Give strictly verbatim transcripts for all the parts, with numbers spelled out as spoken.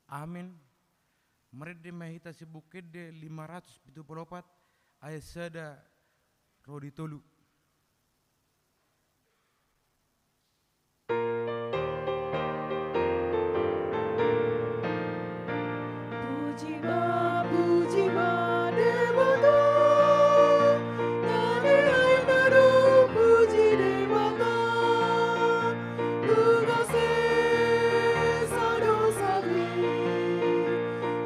Amin. Marende ma hita sian Buku Ende lima ratus pitu pulu opat, ayat sada ro di tolu. Puji ma, puji ma Debata, na nian na dohot puji Debata, nunga sesa dosami,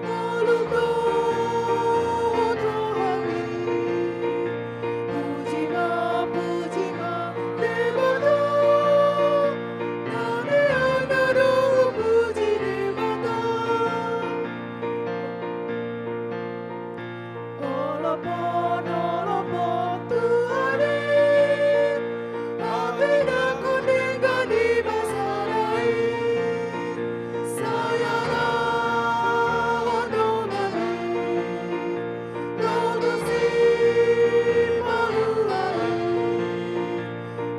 ngolu dohot rohami. Puji ma, puji ma Debata, na nian na dohot puji Debata. Olo pon, olo pon Tuhan i, hatiha nangkun denggan i basana i, sai arahon dongan i, ro tu sipaluhon i.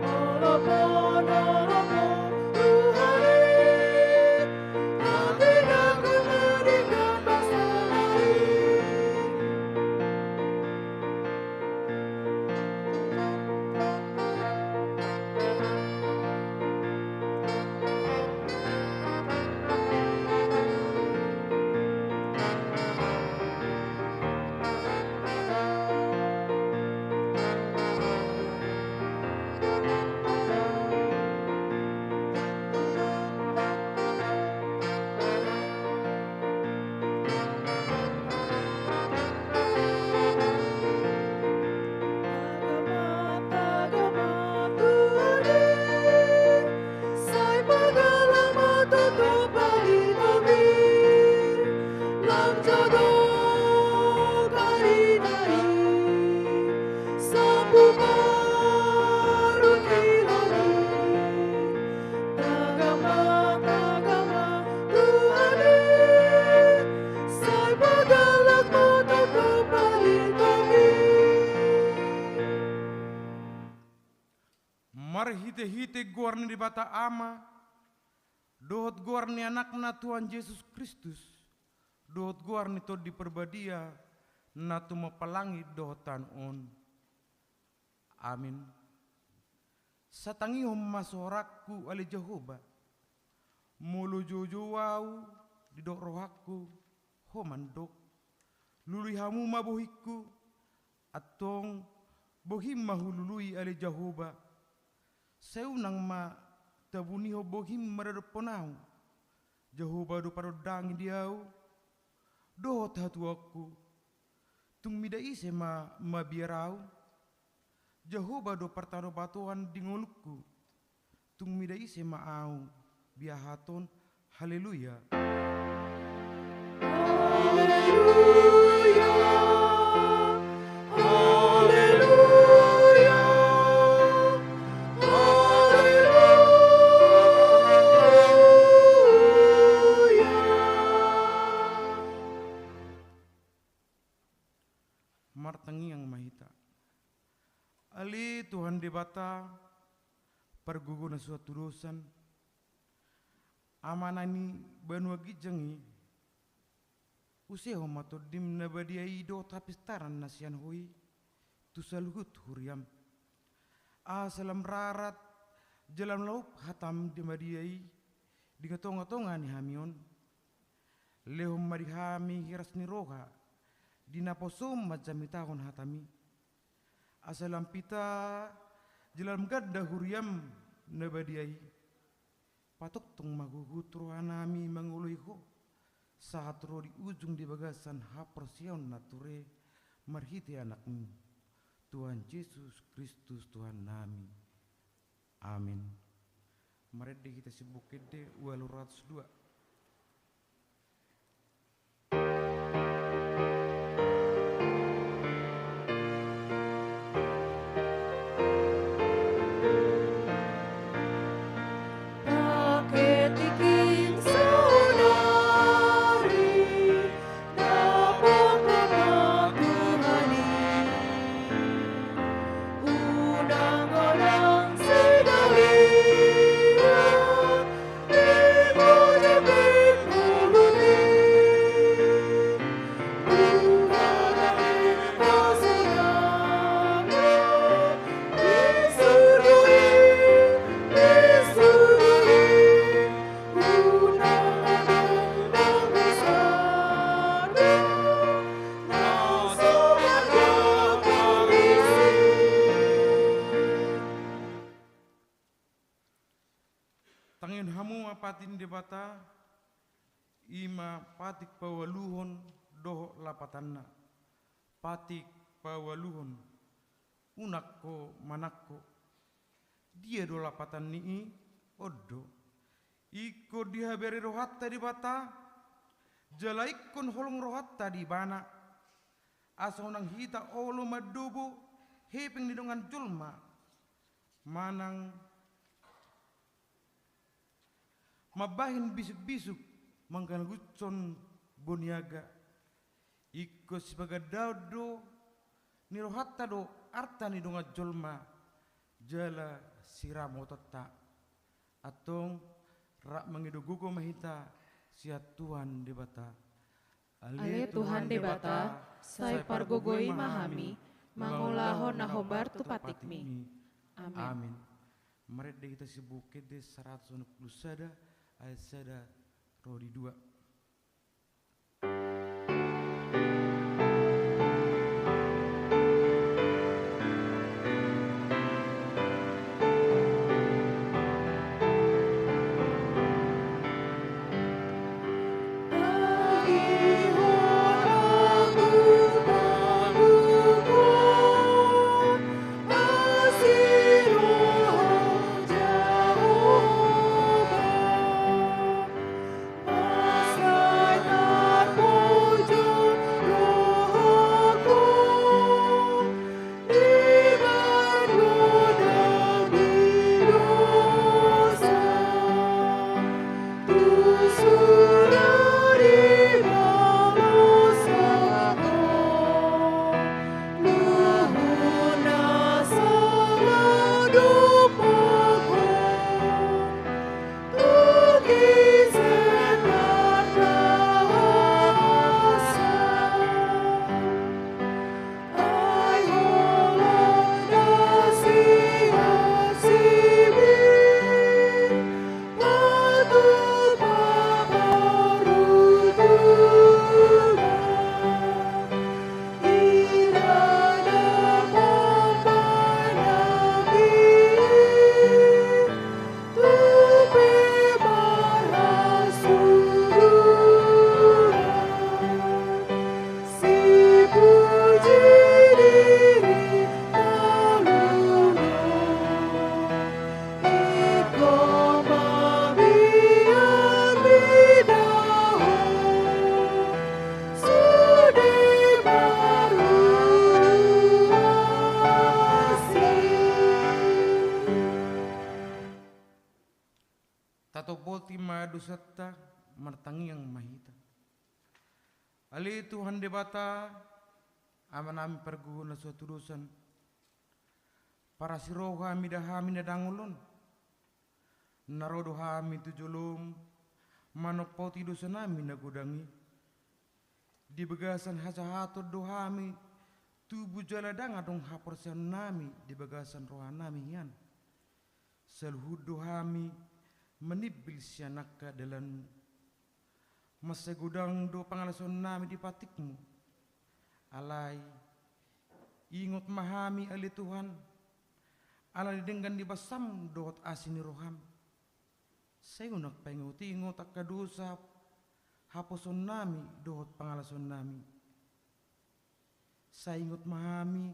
Olo pon, olo pon Tuhan i, hatiha nangkun denggan basana i. Tagama, tagama Tuhan i, sai pagalak ma tongtong palintomi, lam jolo karina i, sampu parungkilon i. Tagama, tagama Tuhan i, sai pagalak ma tongtong palintomi. Marhitehite goar ni Debata Ama, dohot goar ni Anakna Tuhan Jesus Kristus, dohot goar ni Tondi Parbadia, na tumompa langit dohot tano on. Amin. Satangihon ma sorangku ale Jahowa, molo joujou ahu, didok rohangku, Ho mandok. Lului hamu ma bohingku, antong bohim ma hulului ale Jahowa. Sai unang ma tabunihon bohim maradophon ahu. Jahowa do parondangki di ahu dohot hatuaonku. Tung mida ise ma mabiar ahu? Jahowa do partanobatoan di ngolungku. Tung mida ise ma ahu biahathon? Haleluya. Haleluya. Haleluya. Haleluya. Martangiang ma hita. Ale Tuhan Debata, pargogo na so hatudosan, Amana ni banua ginjang i, usehon ma Tondim na badia i dohot hapistaran na sian Ho i tu saluhut huriam. Asa lam rarat jala lam laop hatam na badia i di tongatonga ni hami on. Lehon ma di hami hiras ni roha di naposom manjamitahon hatam i. Asa lam pita jala lam ganda huriam na badia i. Patongtong ma huhut rohanami mangoloi Ho, sahat ro di ujung di bagasan haporseaon na ture, marhite Anakmu, Tuhan Jesus Kristus Tuhannami. Amin. Marende hita sian Buku Ende ualu ratus dua. Debata, i ma patik paualuhon dohot lapatanna. Patik paualuhon, unang ho manang ho. Dia do lapatan ni i? On do. Ingkon dihabari rohanta Debata, jala ingkon holong rohanta di Ibana, asa unang hita olo mandobo hepeng ni dongan jolma, manang mambahen bisukbisuk mangkaluhuthon boniaga. Ingkon sipagandaon do ni rohanta do arta ni dongan jolma jala siramotonta. Antong, rap mangido gogo ma hita sian Tuhan Debata. Ale Tuhan Debata, sai pargogoi ma hami mangulahon na hombar tu patikmi. Amin. Amin. Marende hita sian Buku Ende saratus onom pulu sada, ayat sada ro di dua. Tatomboti ma dosanta, martangiang ma hita. Ale Tuhan Debata, Amanami pargogo na so hatudosan, parasiroha mida hami na dangol on. Na ro do hami tu jolom manompoti dosanami na godang i. Di bagasan hajahaton do hami tubu jala ndang adong haporseaonnami di bagasan rohanami hian. Saluhut do hami manimbil sian angka dalanmu. Mansai godang do pangalaosaonnami di patikmu. Alai ingot ma hami ale Tuhan, ala ni denggan ni basam dohot asi ni roham. Sai unang paingotingot angka dosa, haposoonnami dohot pangalaosaonnami. Sai ingot ma hami,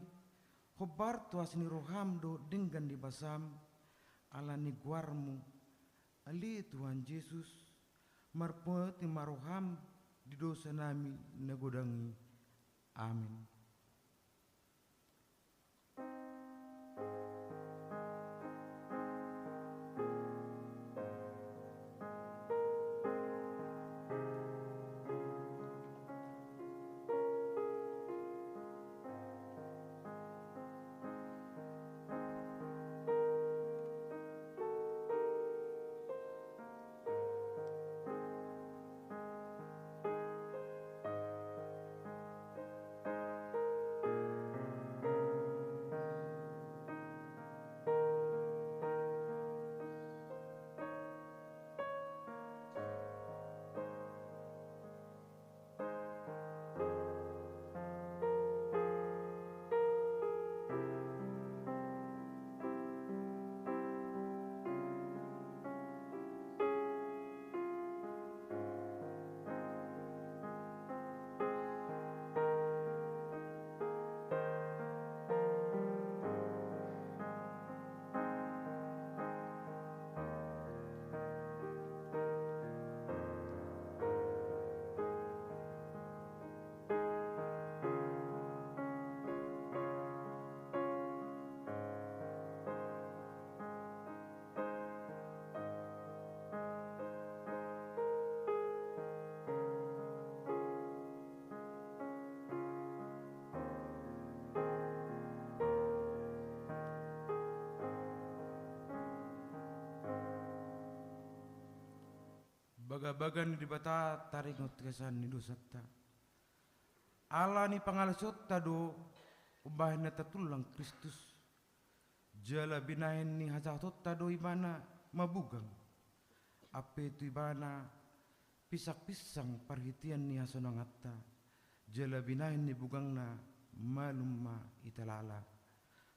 hombar tu asi ni roham dohot denggan ni basam, ala ni goarmu, ale Tuhan Jesus, marpoti ma roham di dosanami na godang i. Amin. Bagabaga ni Debata taringot kesan ni dosanta. Ala ni pangalaosionta do umbahen na tartulang Kristus. Jala binahen ni hajahatonta do ibana mabugang. Ampe tu ibana pisangpisang parhitean ni hasonanganta. Jala binahen ni bugangna malum ma hita lala.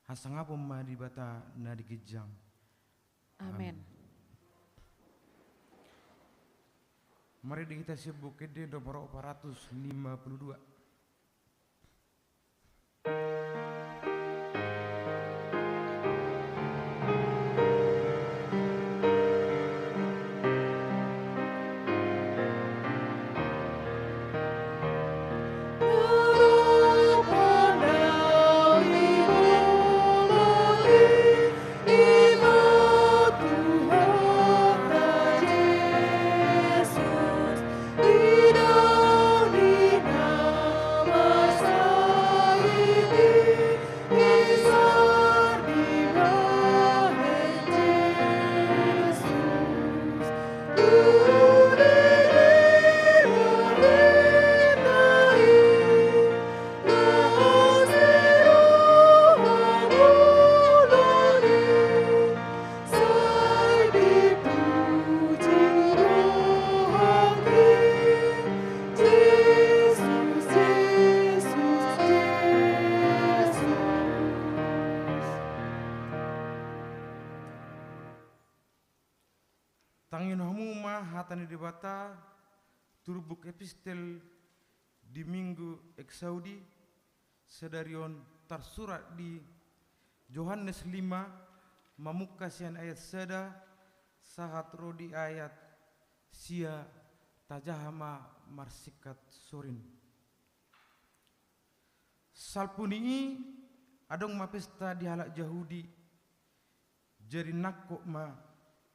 Hasangapon ma Debata na di ginjang. Amen. Amen. Marende hita sian Buku Ende nomor opat ratus lima puluh dua. Tangion hamu ma hata ni Debata, turpuk epistel di Minggu Exaudi, sadari on tarsurat di Johannes lima, mamungka sian ayat sada, sahat ro di ayat sia, tajaha ma marsingkat sorin. Salpu ni i, adong ma pesta di halak Jahudi, jadi nangkok ma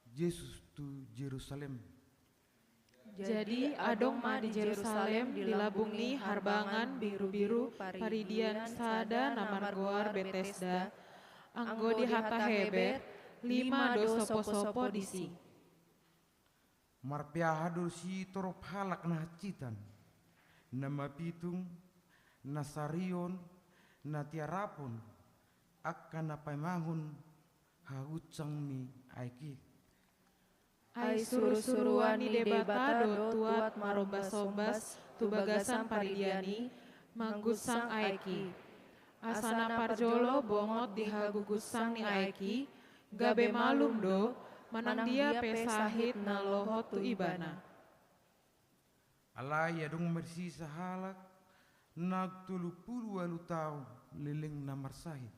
Jesus tu Jerusalem. Jadi adong ma di Jerusalem di lambung ni harbangan birubiru paridian sada na margoar Betesda, anggo di hata Heber, lima do soposopo disi. Marpeaha do disi torop halak na hansitan, na mapitung, na sarion, na tiarapon, angka na paimahon hagunsang ni aek i. Ai surusuruan ni Debata do tuat marombasombas tu bagasan paridian i, manggunsang aek i. Asa na parjolo bongot di hagugunsang ni aek i, gabe malum do, manang dia pe sahit na lohot tu ibana. Alai adong ma disi sahalak, naung tolu pulu ualu taon lelengna marsahit.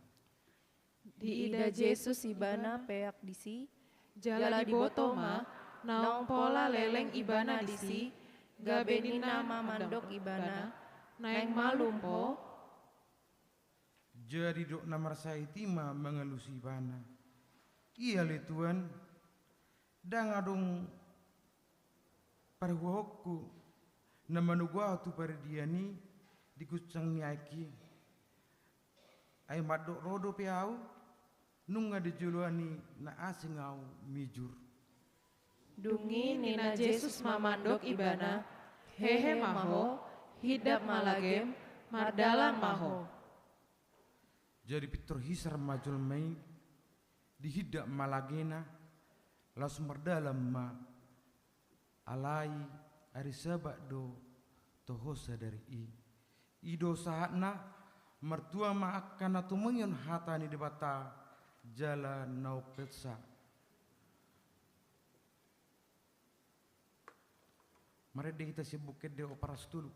Diida Jesus ibana peak disi, jala diboto ma, naung pola leleng ibana disi, gabe ninna ma mandok ibana, naeng malum ho. Jadi didok na marsahit i ma mangalusi ibana. Ia ale Tuan, ndang adong paruhuonku na manogu ahu tu paridian i di gunsang ni aek i. Ai mandok ro dope ahu, nunga di joloan i na asing ahu mijur. Dung i ninna Jesus ma mandok ibana, hehe ma ho, hindap ma lagem, mardalan ma ho. Jadi pintor hisar ma jolma i, dihindap ma lagena, laos mardalan ma. Alai ari Sabat do toho sadari i. I do sahatna, martua ma angka na tumangihon hata ni Debata jala na umpeopsa. Marende hita sian Buku Ende opat ratus tolu.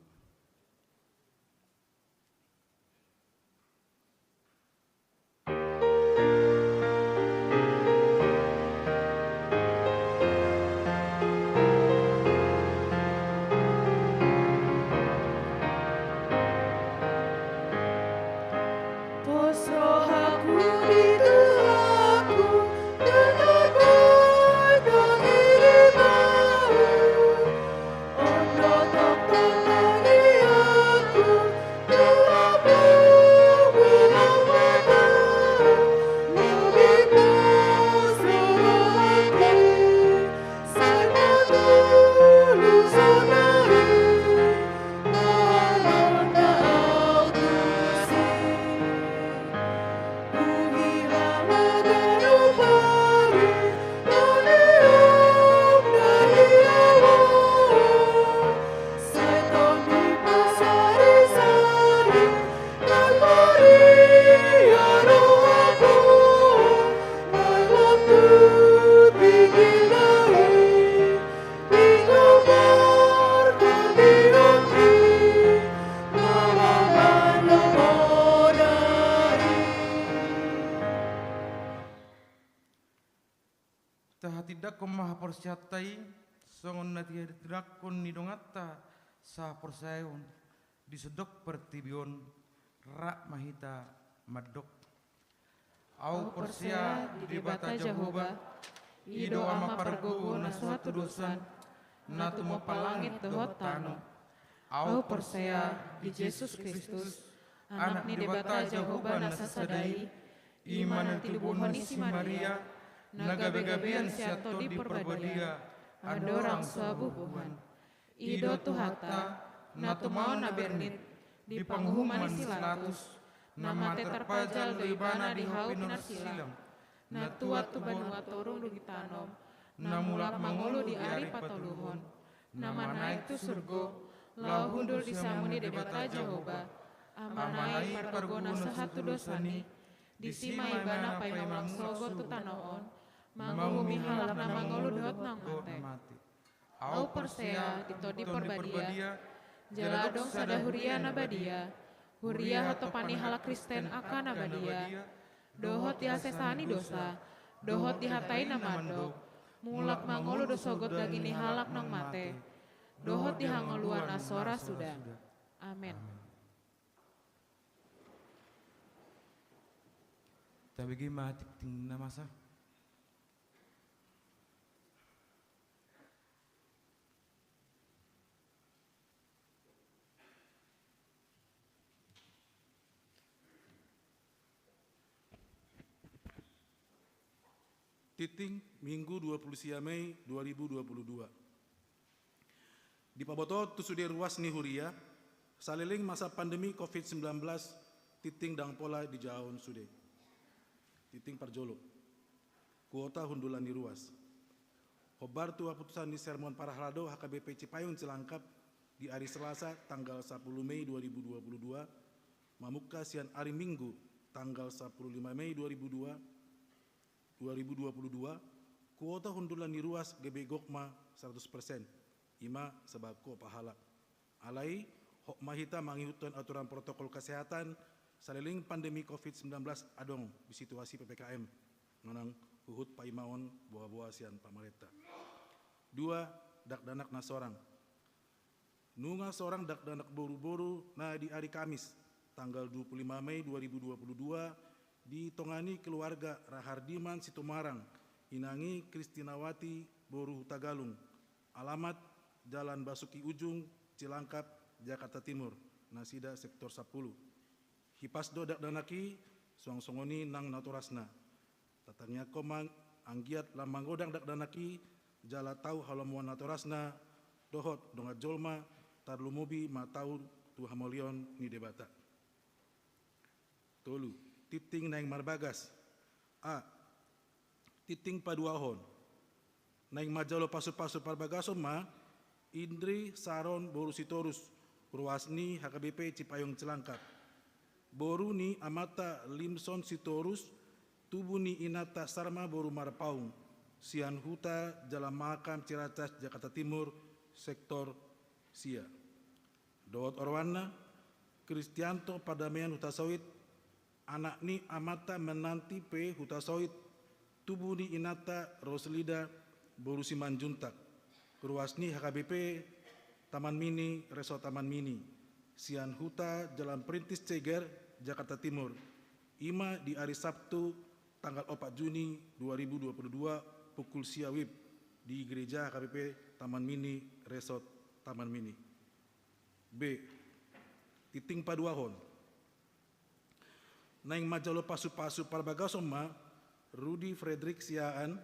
Sihata i, songon na tinadinganhon ni donganta sahaporseaon di sandok portibi on, rap ma hita mandok. Ahu porsea di Debata Jahowa, i do Ama pargogo na so hatudosan, na tumompa langit dohot tano. Ahu porsea di Jesus Kristus, Anak ni Debata Jahowa na sasada i, i ma na tinodohon ni si Maria, na gabegabean sian Tondi Parbadia, andorang so habubuhan. I do Tuhanta, na tumaon na bernit, di panguhuman ni si Pilatus, na mate tarpajal do ibana di hau pinarsilang, na tuat tu banua toru dung ditanom, na mulak mangolu di ari patoluhon, na manaek tu surgo, laho hundul di siamun ni Debata Jahowa, Amana i pargogo na so hatudosan i, disi ma ibana paima ulang sogot tu tano on, manguhumi halak na mangolu dohot naung mate. Ahu porsea di Tondi Parbadia, jala adong sada huria na badia, huria hatopan ni halak Kristen angka na badia, dohot di hasesaan ni dosa, dohot di hata i na mandok, mulak mangolu do sogot daging ni halak naung mate, dohot di hangoluan na so ra suda. Amen. Tabege ma tingting na masa. Tingting, Minggu dua puluh sia Mei dua ribu dua puluh dua. Dipabotohon tu sude ruas ni huria, saleleng masa pandemi covid sembilan belas, tingting ndang pola dijahahon sude. Tingting parjolo. Kuota hundulan ni ruas. Hombar tu haputusan ni sermon parhalado H K B P Cipayung Cilangkap di ari Selasa tanggal sapuluh Mei dua ribu dua puluh dua, mamungka sian ari Minggu tanggal sapuluh lima Mei dua ribu dua, dua ribu dua puluh dua, kuota hundulan ni ruas gabe gok ma seratus persen, i ma sabaku opat halak. Alai, hot ma hita mangihuthon aturan protokol kesehatan saleleng pandemi covid sembilan belas adong di situasi P P K M, manang huhut paimaon boaboa sian pamarenta. Dua, dakdanak na sorang. Nunga sorang dakdanak boruboru na di ari Kamis, tanggal dua puluh lima Mei dua ribu dua puluh dua, ditongani keluarga Rahardiman Sitomarang, inang i Kristinawati boru Hutagalung, alamat Jalan Basuki Ujung, Cilangkap, Jakarta Timur, nasida sektor sampulu. Hipas do dakdanak i, suang songon i nang natorasna. Tatangiangkon ma anggiat lam magodang dakdanak i, jala tau halomoan natorasna, dohot dongan jolma, tarlumobi ma tau tu hamaulion ni Debata. Tolu, tingting naeng marbagas. A. Tingting paduahon. Naeng manjalo pasupasu parbagason ma Indri Saron boru Sitorus, ruas ni H K B P Cipayung Cilangkap. Boru ni amanta Limson Sitorus, tubu ni inanta Sarma boru Marpaung, sian huta Jalan Mahakam Ciracas, Jakarta Timur, sektor sia. Dohot oroanna, Kristianto Pardamaian Hutasoit, anak ni amanta Menanti P Hutasoit, tubu ni inanta Roslida boru Simanjuntak, ruas ni H K B P Taman Mini, Resort Taman Mini, sian huta Jalan Perintis Ceger, Jakarta Timur, i ma di ari Sabtu tanggal opat Juni dua ribu dua puluh dua, pukul sia WIB, di Gereja H K B P Taman Mini, Resort Taman Mini. B. Tingting paduahon. Naeng manjalo pasupasu parbagason ma Rudi Fredrik Siahaan,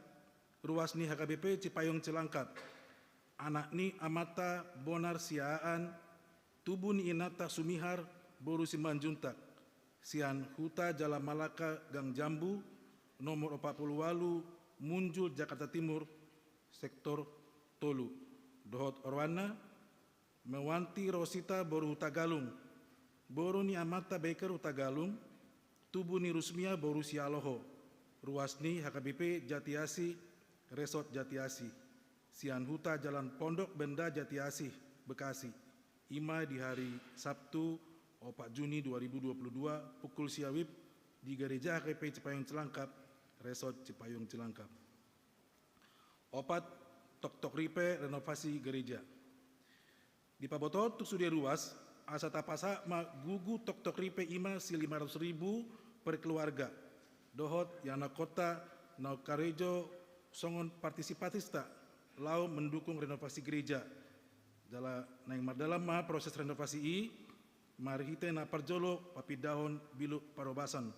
ruas ni H K B P Cipayung Cilangkap, anak ni amanta Bonar Siahaan, tubu ni inanta Sumihar boru Simanjuntak, sian huta Jalan Malaka Gang Jambu, nomor opat puluh ualu, Munjul, Jakarta Timur, sektor tolu. Dohot oroanna, Mewanti Rosita boru Hutagalung, boru ni amanta Beker Hutagalung, tubu ni Rusmia boru Sialoho, ruas ni H K B P Jatiasi, Resort Jatiasi, sian huta Jalan Pondok Benda Jatiasi, Bekasi, i ma di hari Sabtu, opat Juni dua ribu dua puluh dua, pukul sia WIB, di Gereja H K B P Cipayung Cilangkap, Resort Cipayung Cilangkap. Opat, Toktok ripe renovasi gereja. Dipabotohon tu sude ruas, asa tapasahat ma gugu toktok ripe, i ma silima ratus ribu per keluarga, dohot ianakhonta naung karejo songon partisipasista laho mandukung renovasi gereja. Jala naeng mardalan ma proses renovasi i, marhite na parjolo papindahon bilik parobasan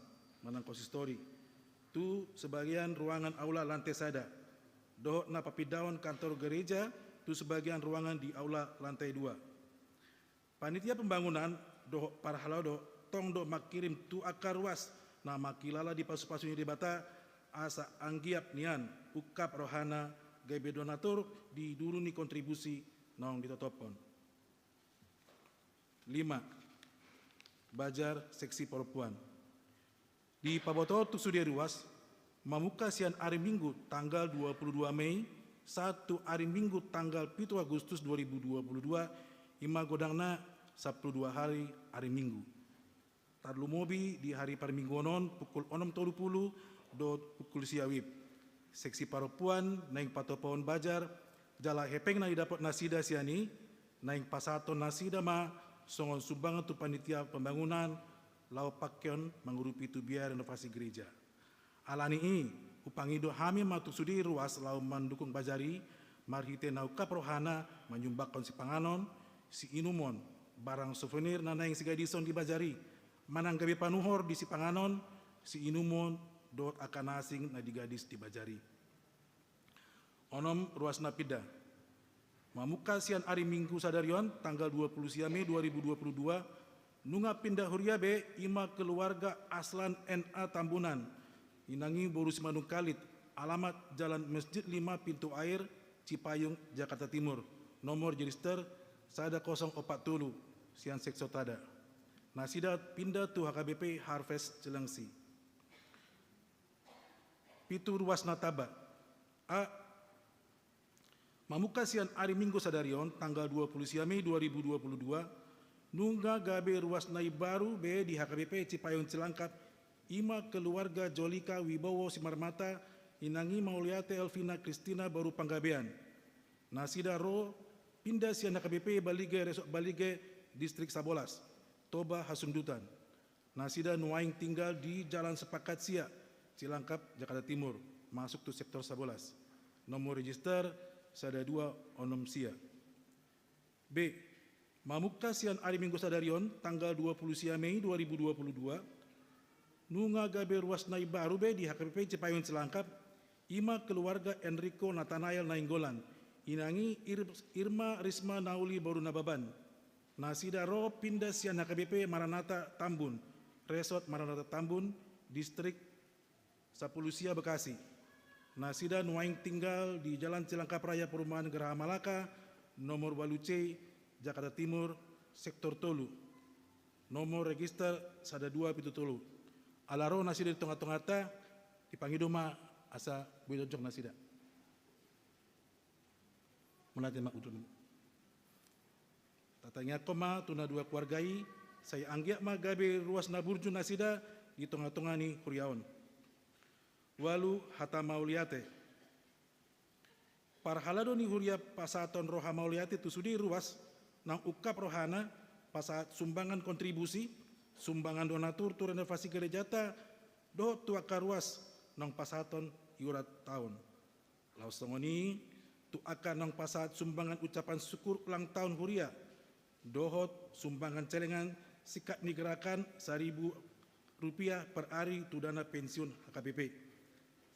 manang konsistori tu sebagian ruangan aula lante sada, dohot na papindahon kantor gereja tu sebagian ruangan di aula lantai dua. Panitia pembangunan dohot parhalado tong do mangkirim tu angka ruas na mangkilala di pasupasu ni Debata, asa anggiat nian ungkap rohana gabe donatur di duru ni kontribusi naung ditotophon. Lima. Bajar seksi parompuan. Dipabotohon tu sude ruas, mamungka sian ari Minggu tanggal dua puluh dua Mei sahat tu ari Minggu tanggal pitu Agustus dua ribu dua puluh dua, i ma godangna sampulu dua hari ari Minggu. Tarlumobi di hari parmingguon on pukul onom tolu pulu dohot pukul sia wib. Seksi parompuan naeng patupaon bajar, jala hepeng na didapot nasida sian i, naeng pasahathon nasida ma songon sumbangan tu panitia pembangunan, laho pangkeon mangurupi tu biaya renovasi gereja. Alani i, hupangido hami ma tu sude ruas laho mandukung bajar i, marhite na ungkap rohana manyumbangkon sipanganon, siinumon, barang souvenir na naeng sigadishon di bajar i, manang gabe panuhor di sipanganon, siinumon, dohot angka na asing na digadish di bajar i. Onom. Ruas na pinda. Mamungka sian ari Minggu sadari on, tanggal dua puluh sia Mei dua ribu dua puluh dua, nunga pinda huria be i ma keluarga Aslan N A Tambunan, inang i boru Simanungkalit, alamat Jalan Masjid Lima Pintu Air, Cipayung, Jakarta Timur, nomor register sada kosong opat tolu, sian Sektor Tada. Nasida pinda tu H K B P Harvest Cilengsi. Pitu. Ruas na tamba. A. Mamungka sian ari Minggu sadari on, tanggal dua puluh sia Mei dua ribu dua puluh dua, nunga gabe ruas na imbaru be di H K B P Cipayung Cilangkap, i ma keluarga Jolika Wibowo Simarmata, inang i Mauliate Elvina Kristina boru Panggabean. Nasida ro pinda sian H K B P Balige, Resort Balige, Distrik Sabolas, Toba Hasundutan. Nasida nuaeng tinggal di Jalan Sepakat Sia, Cilangkap, Jakarta Timur, masuk tu Sektor Sabolas. Nomor register sada dua onom sia. B. Mamungka sian ari Minggu sadari on, tanggal dua puluh sia Mei dua ribu dua puluh dua, nunga gabe ruas na imbaru be di H K B P Cipayung Cilangkap, i ma keluarga Enrico Nathanael Nainggolan, inang i Ir-, Irma Risma Nauli boru Nababan. Nasida ro pinda sian H K B P Maranatha Tambun, Resort Maranatha Tambun, Distrik Sapuluh Sia, Bekasi. Nasida nuaeng tinggal di Jalan Cilangkap Raya, Perumahan Geraha Malaka, nomor ualu C, Jakarta Timur, Sektor Tolu. Nomor register sada dua pitu tolu. Ala ro nasida di tongatonganta, dipangido ma asa boi jongjong nasida. Mauliate ma, Guru. Tatangiangkon ma tu na dua keluarga i, sai anggiat ma gabe ruas na burju nasida di tongatonga ni huria on. Ualu. Hata mauliate. Parhalado ni huria pasahathon roha mauliate tu sude ruas naung ungkap rohana pasahat sumbangan kontribusi, sumbangan donatur tu renovasi gerejanta, dohot tu angka ruas naung pasahathon iuran taon. Laos songon i tu angka naung pasahat sumbangan ucapan syukur ulang taon huria, dohot sumbangan celengan singkat ni gerakan saribu rupiah per ari tu dana pensiun H K B P.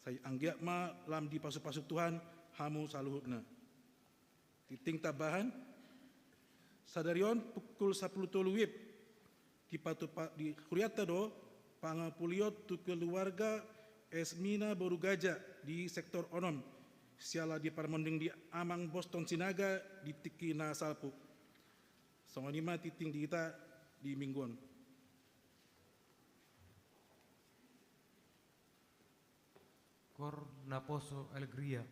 Sai anggiat ma lam dipasupasu Tuhan hamu saluhutna. Tingting tambahan. Sadari on pukul sapuluh tolu wib, dipatupa-, di hurianta do pangampulion tu keluarga Esmina boru Gaja di Sektor Onom, siala diparmonding di Amang Boston Sinaga di tingki na salpu. Songon i ma tingting di hita di Minggu on. Kor naposo Alegria.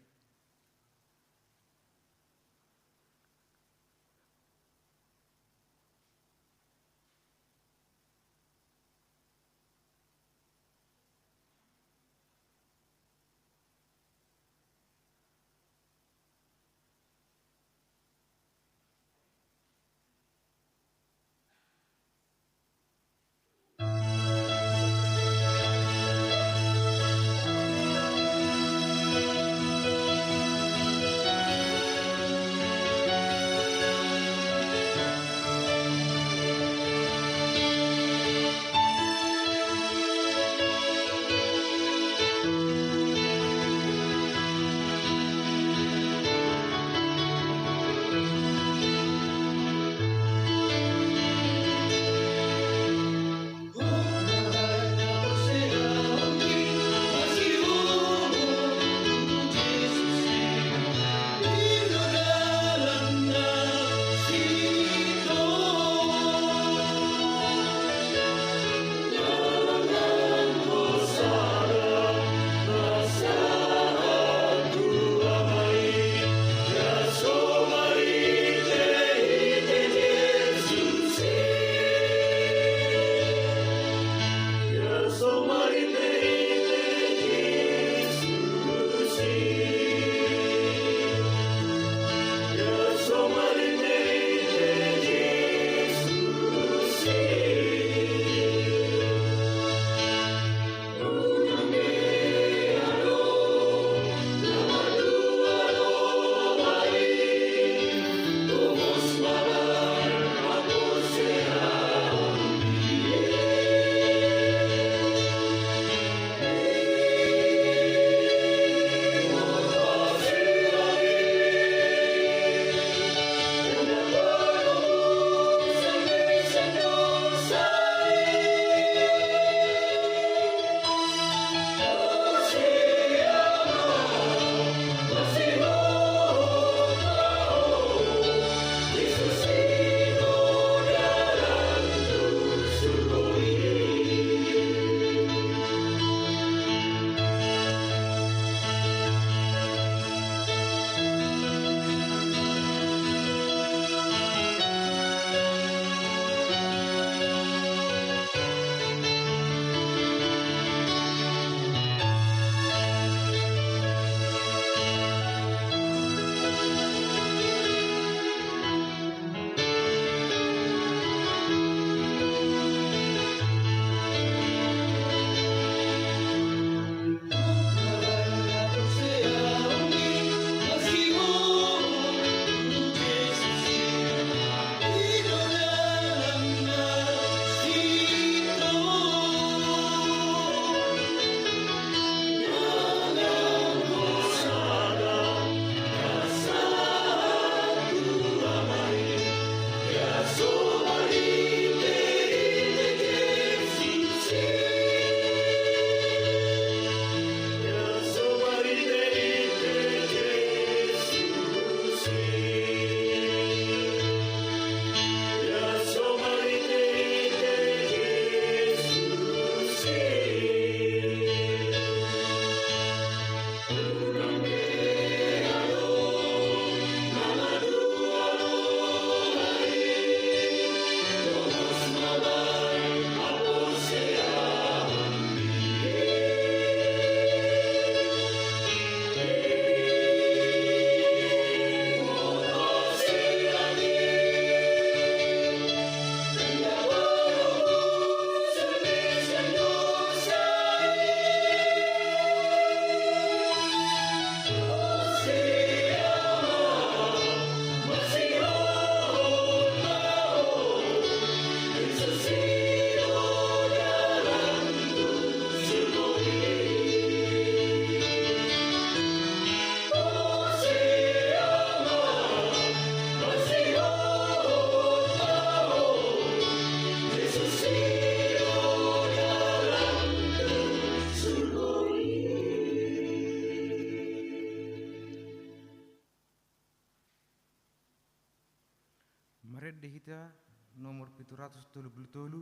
Marende hita nomor pitu ratus tolu pulu tolu,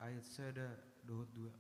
ayat sada dohot dua.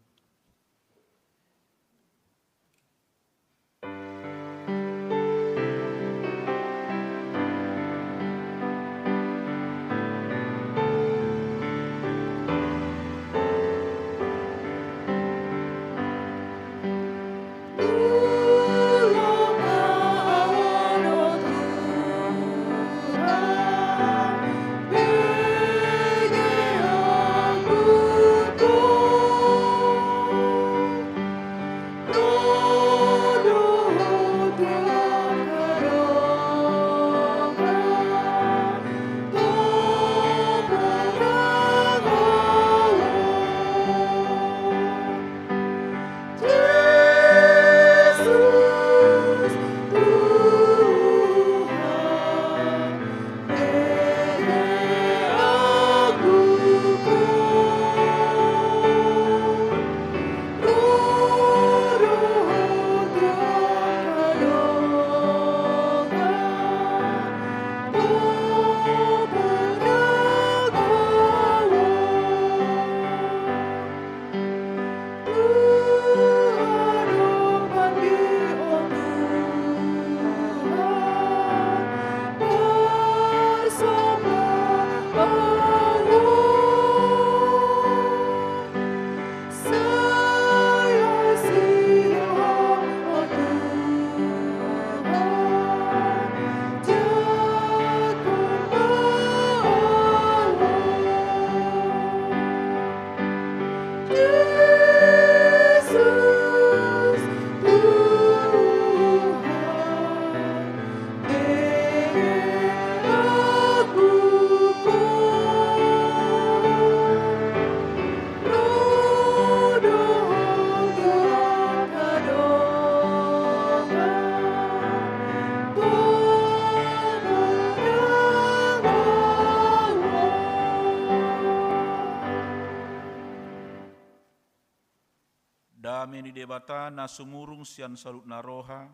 Dame ni Debata na sumurung sian saluhutna roha,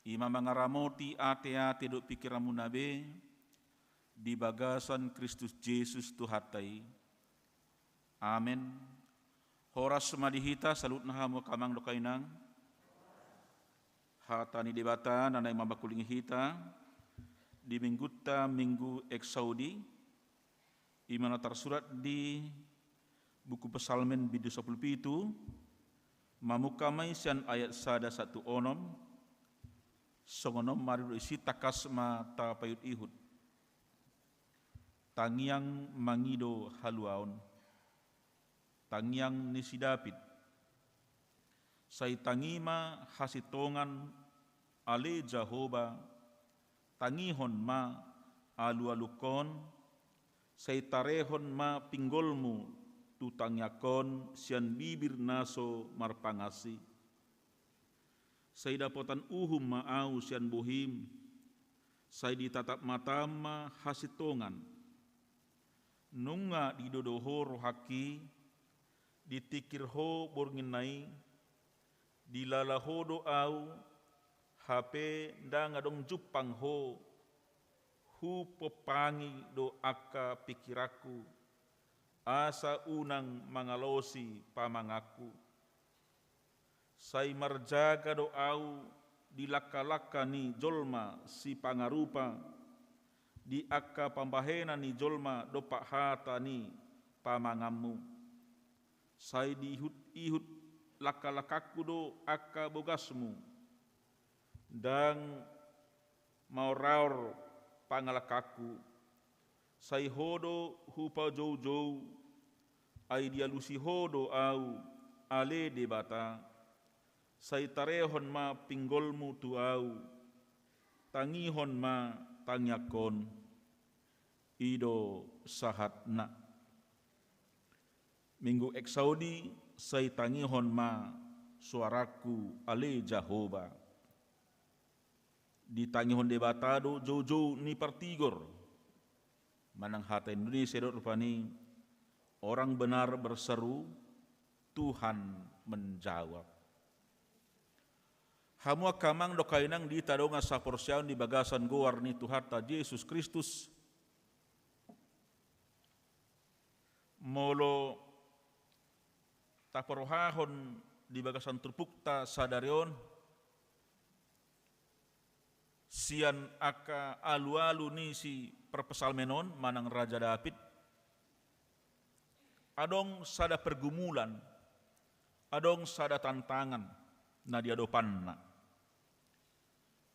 i ma mangaramoti ateate dohot pingkiranmuna be di bagasan Kristus Jesus Tuhanta i. Amen. Horas ma di hita saluhutna hamu angka amang dohot inang. Hata ni Debata na naeng mamangkulingi hita di minggunta, Minggu Exaudi, i ma na tarsurat di buku Psalmen bindu sampulu pitu, mamungka ma i sian ayat sada sahat tu onom. Songon on ma didok disi, tangkas ma tapaihutihut. Tangiang mangido haluaon. Tangiang ni si David. Sai tangi ma hasintongan, ale Jahowa, tangihon ma alualungkon, sai tarehon ma pinggolmu tu tangiangkon sian bibir na so marpangansi. Sai dapotan uhum ma ahu sian bohim, sai ditatap matam ma hasintongan. Nunga didodo ho rohangki, ditingkir ho borngin na i, dilala ho do ahu, hape ndang adong jumpang ho, hupompangi do angka pingkiranku, asa unang mangalosi pamanganku. Sai marjaga do ahu di langkalangka ni jolma sipangarupa, di angka pambahenan ni jolma dompak hata ni pamanganmu. Sai diihutihut langkalangkangku do angka bogasmu, ndang maoraor pangalangkangku. Sai ho do hupajoujou, ai dialusi ho do ahu, ale Debata. Sai tarehon ma pinggolmu tu ahu, tangihon ma tangiangkon. I do sahatna. Minggu Exaudi, sai tangihon ma soarangku, ale Jahowa. Ditangihon Debata do joujou ni partigor. Manang hata Indonesia do rupani, orang benar berseru, Tuhan menjawab. Hamu angka amang dohot inang di hita dongan saporseaon di bagasan goar ni Tuhanta Jesus Kristus, Molo taparrohahon di bagasan turpukta sadari on, sian angka alualu ni si parpsalmen on manang Raja David, adong sada pergumulan, adong sada tantangan na diadopanna.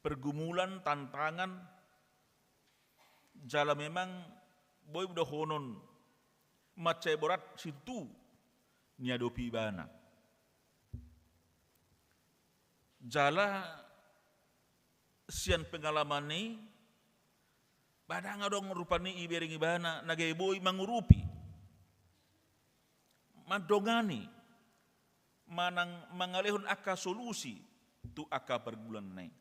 Pergumulan, tantangan, jala memang boi dohonon mansai borat situtu niadopi ibana. Jala sian pengalaman i, ba ndang adong rupani ibereng ibana na gabe boi mangurupi, mandongani, manang mangalehon angka solusi tu angka pergumulanna i.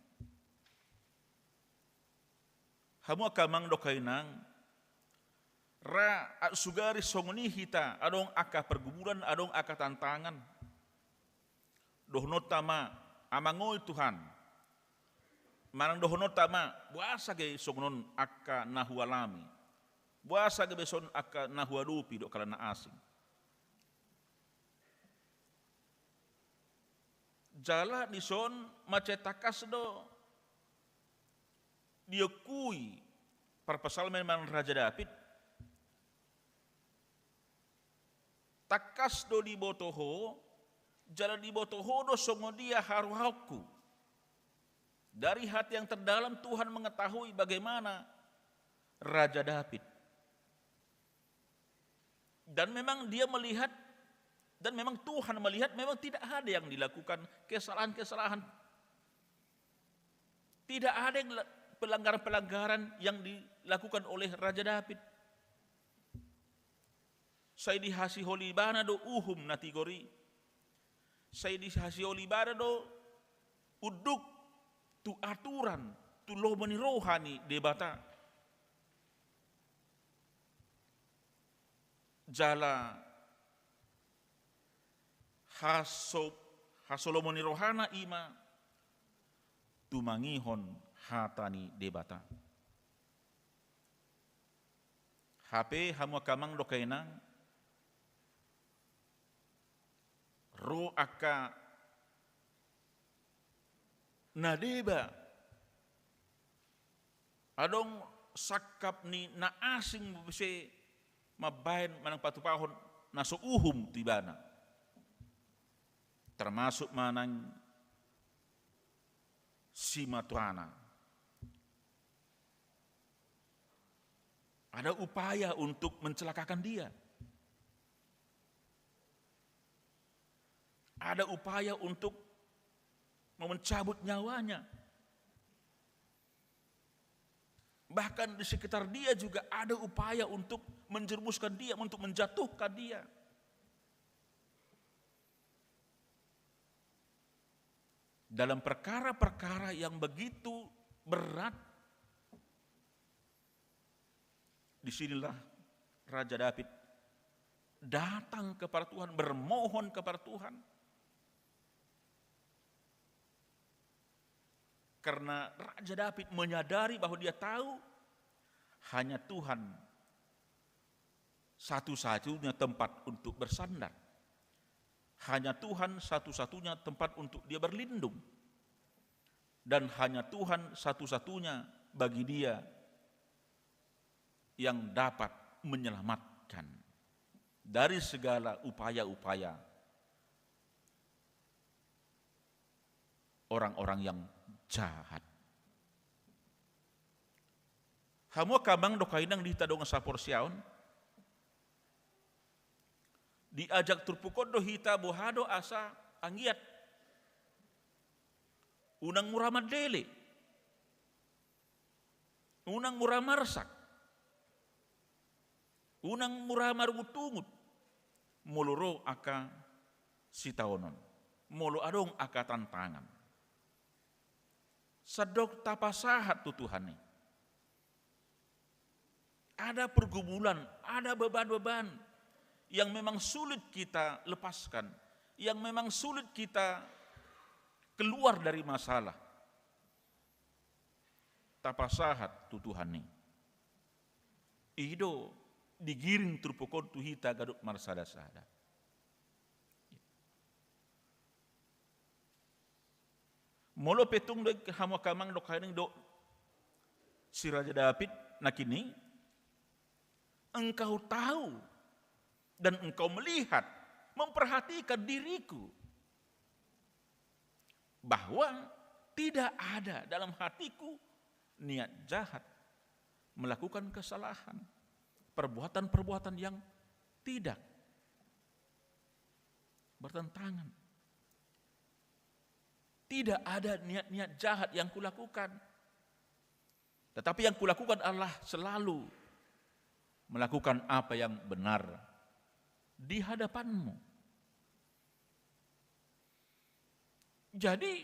Hamu angka amang dohot inang, ra sugari songon i hita, adong angka pergumulan, adong angka tantangan. Dohononta ma, amang oi Tuhan. Manang dohononta ma, boasa gabe songon on angka na hualami. Boasa gabe songon on angka na huadopi dohot angka na asing. Jala dison mansai tangkas do diakui parpsalmen manang Raja David, tangkas do diboto ho, jala diboto ho do songon dia harohaonku. Dari hati yang terdalam Tuhan mengetahui bagaimana Raja David. Dan memang dia melihat, dan memang Tuhan melihat memang tidak ada yang dilakukan kesalahan-kesalahan. Tidak ada yang la-, pelanggaran-pelanggaran yang dilakukan oleh Raja David. Sai dihasiholi ibana do uhum na tigor i. Sai dihasiholi ibana do unduk tu aturan, tu lomo ni roha ni Debata. Jala haso-, hasolomo ni rohana i ma tumangihon hata ni Debata. Hape hamu angka amang dohot inang, ro angka na deba, adong sangkap ni na asing muse mambahen manang patupahon na so uhum tu ibana. Termasuk manang simatuana. Ada upaya untuk mencelakakan dia. Ada upaya untuk mencabut nyawanya. Bahkan di sekitar dia juga ada upaya untuk menjerumuskan dia, untuk menjatuhkan dia. Dalam perkara-perkara yang begitu berat, di sinilah Raja David datang kepada Tuhan, bermohon kepada Tuhan. Karena Raja David menyadari bahwa dia tahu hanya Tuhan satu-satunya tempat untuk bersandar. Hanya Tuhan satu-satunya tempat untuk dia berlindung. Dan hanya Tuhan satu-satunya bagi dia yang dapat menyelamatkan dari segala upaya-upaya orang-orang yang jahat. Hamu angka amang dohot inang di hita dongan saporseaon, diajak turpuk on do hita boha do asa anggiat unang mura mandele. Unang mura marsak. Unang mura marungut-ungut. Molo ro angka sitaonon. Molo adong angka tantangan. Sandok tapasahat tu Tuhan i. Ada pergumulan, ada beban-beban yang memang sulit kita lepaskan, yang memang sulit kita keluar dari masalah. Tapasahat tu Tuhan i. I do digiring turpuk on tu hita ganup marsada-sada. Molo pe tung do hamu angka amang, dok haining do si Raja Daud nangkin i, engkau tahu dan engkau melihat, memperhatikan diriku, bahwa tidak ada dalam hatiku niat jahat, melakukan kesalahan, perbuatan-perbuatan yang tidak bertentangan. Tidak ada niat-niat jahat yang kulakukan. Tetapi yang kulakukan adalah selalu melakukan apa yang benar di hadapanmu. Jadi,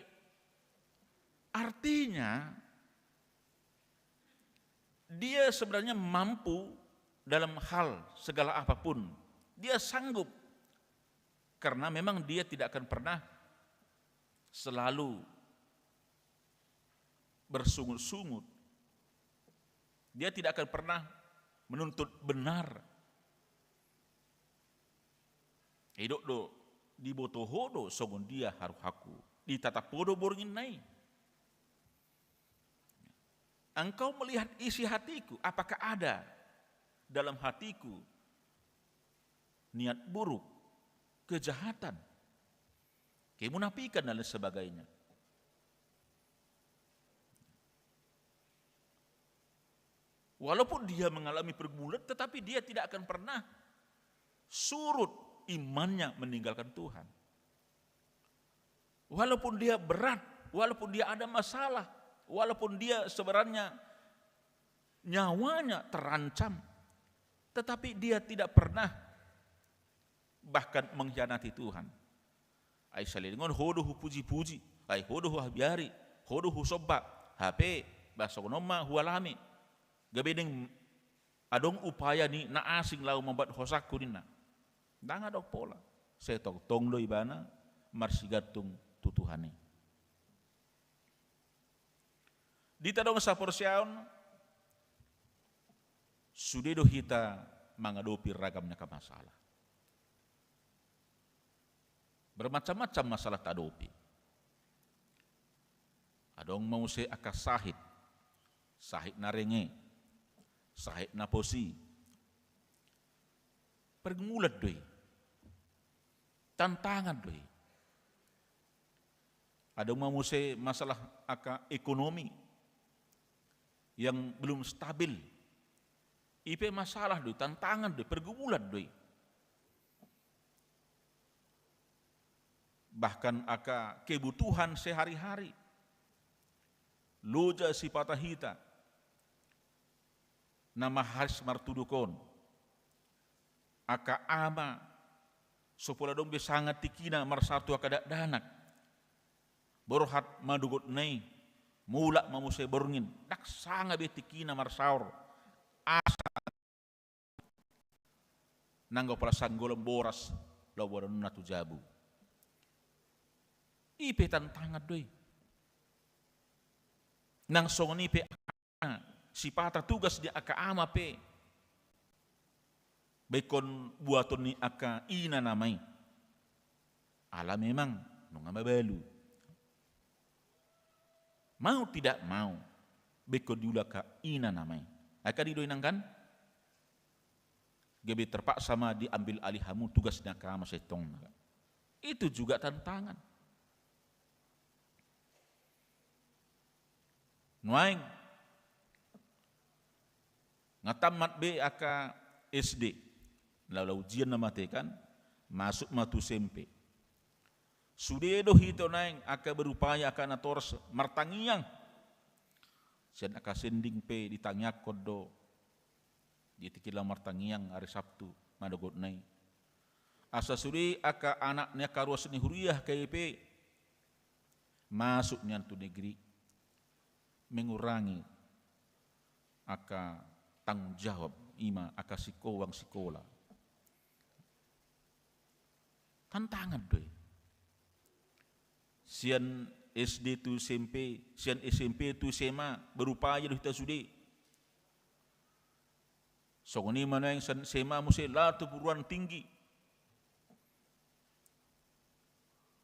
artinya, dia sebenarnya mampu dalam hal segala apapun. Dia sanggup, karena memang dia tidak akan pernah selalu bersungut-sungut. Dia tidak akan pernah menuntut benar. Didok do, diboto Ho do songon dia harohangku, ditatap Ho do borngin na i. Engkau melihat isi hatiku, apakah ada dalam hatiku niat buruk, kejahatan, kemunafikan, dan lain sebagainya. Walaupun dia mengalami pergumulan, tetapi dia tidak akan pernah surut imannya meninggalkan Tuhan. Walaupun dia berat, walaupun dia ada masalah, walaupun dia sebenarnya nyawanya terancam, tetapi dia tidak pernah bahkan mengkhianati Tuhan. Ai saleleng on Ho do hupuji-puji, ai Ho do huhabiari, Ho do husomba, hape bah songon on ma hualami. Gabe deng adong upaya ni na asing laho mambuat hosangku ninna. Ndang adong pola. Sai tongtong do ibana marsigantung tu Tuhan i. Di hita dongan saporseaon, sude do hita mangadopi ragam ni angka masalah. Bermacam-macam masalah tadopi. Adong ma muse angka sahit, sahit na renge, sahit na posi. Pergumulan do i. Tantangan do i. Adong ma muse masalah angka ekonomi yang belum stabil. I pe masalah do i, tantangan do i, pergumulan do i. Bahkan angka kebutuhan sehari-hari. Loja sipata hita na maharis martuduk on. Angka ama, so pola adong be sanga tingkina marsaor tu angka dakdanak. Borhat ma dohot na i, mulak ma muse borngin, ndang sanga be tingkina marsaor. Asa nanggo pola sanggolon boras laho boanonna tu jabu. I pe tantangan do i. Nang songon i pe sipata tugas ni angka ama pe baenkon buaton ni angka ina nama i. Ala memang nunga mabalu. Mau tidak mau, baenkon diula angka ina nama i. Ai kan i do inang kan? Gabe terpaksa ma diambil alih hamu tugas ni angka ama sintongna. Itu juga tantangan. Nuaeng nga tamat be angka S D, laho ujian na mate kan, masuk ma tu S M P. Sude do hita naeng angka berupaya angka natoras martangiang. Sian angka sending pe ditangiangkon do. Di tingki laho martangiang ari Sabtu, manogot na i. Asa sude angka anak ni angka ruas ni huria K I P masuk nian tu negeri, mengurangi angka tanggung jawab, ima angka sikolang sikola. Tantangan do i. Sian S D tu S M P, sian S M P tu S M A, berupaya do hita sude. Songon i ma nuaeng S M A muse laho tu perguruan tinggi.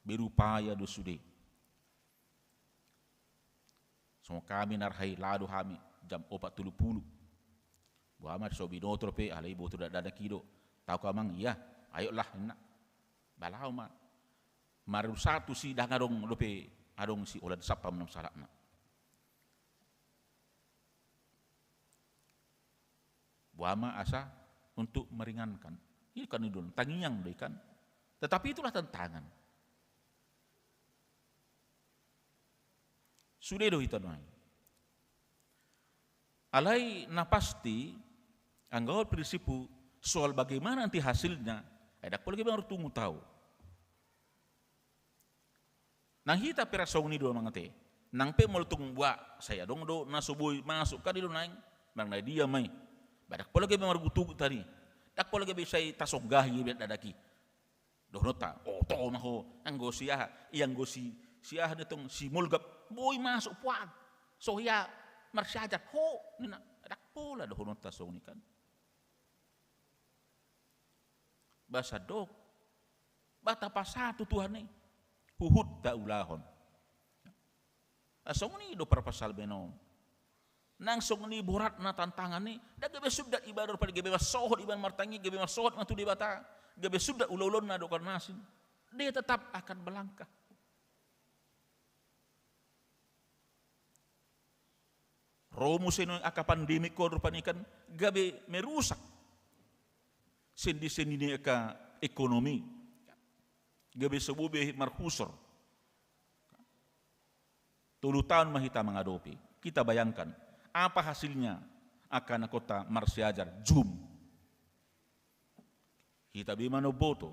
Berupaya do sude. Songon hami na arhai laho do hami jam opat tolu pulu. Boha ma so binoto dope, alai boto dakdanak i do. Tahu ka amang, iya, ayo lah, ninna. Ba laho ma. Marusatu si dang adong dope, adong si olat sapam nam salakna. Boha ma asa untuk meringankan. Ini kan idol, tangiang do i kan. Tetapi itulah tantangan. Sude do hita nuaeng. Alai na pasti, anggo prinsipku soal bagaimana nanti hasilnya, ai ndang pola gabe martunggu tahu. Nang hita pe ra songon i do amang ate. Nang pe molo tung boha, sai adong do na so boi masuk kan i do nuaeng. Manang na dia ma i. Ba ndang pola gabe margutugut tadi. Ndang pola gabe sai tasonggahi dakdanak i. Dohononta, oto ma ho, anggo si aha, i anggo si, si aha na tong, si Molgap, boi masuk puan. So hea marsiajar, ho, ninna, ndang pola dohononta songon i kan. Ba sandok, ba tapasatu Tuhan i, huhut taulahon. Songon i do parpsalmen on. Nang songon i boratna tantangan i, ndang gabe sundat iba do rupani, gabe marsohot iba martangiang, gabe marsohot ma tu Debata, gabe sundat ulaulaonna do kan na asing. Dia tetap akan melangkah. Ro muse nuaeng angka pandemi on rupani kan gabe merusak sendi-sendi ni angka ekonomi. Gabe so boi be marhusor. Tolu taon ma hita mangadopi. Kita bayangkan, apa hasilnya angka anakhonta marsiajar Zoom. Hita be ma na umboto.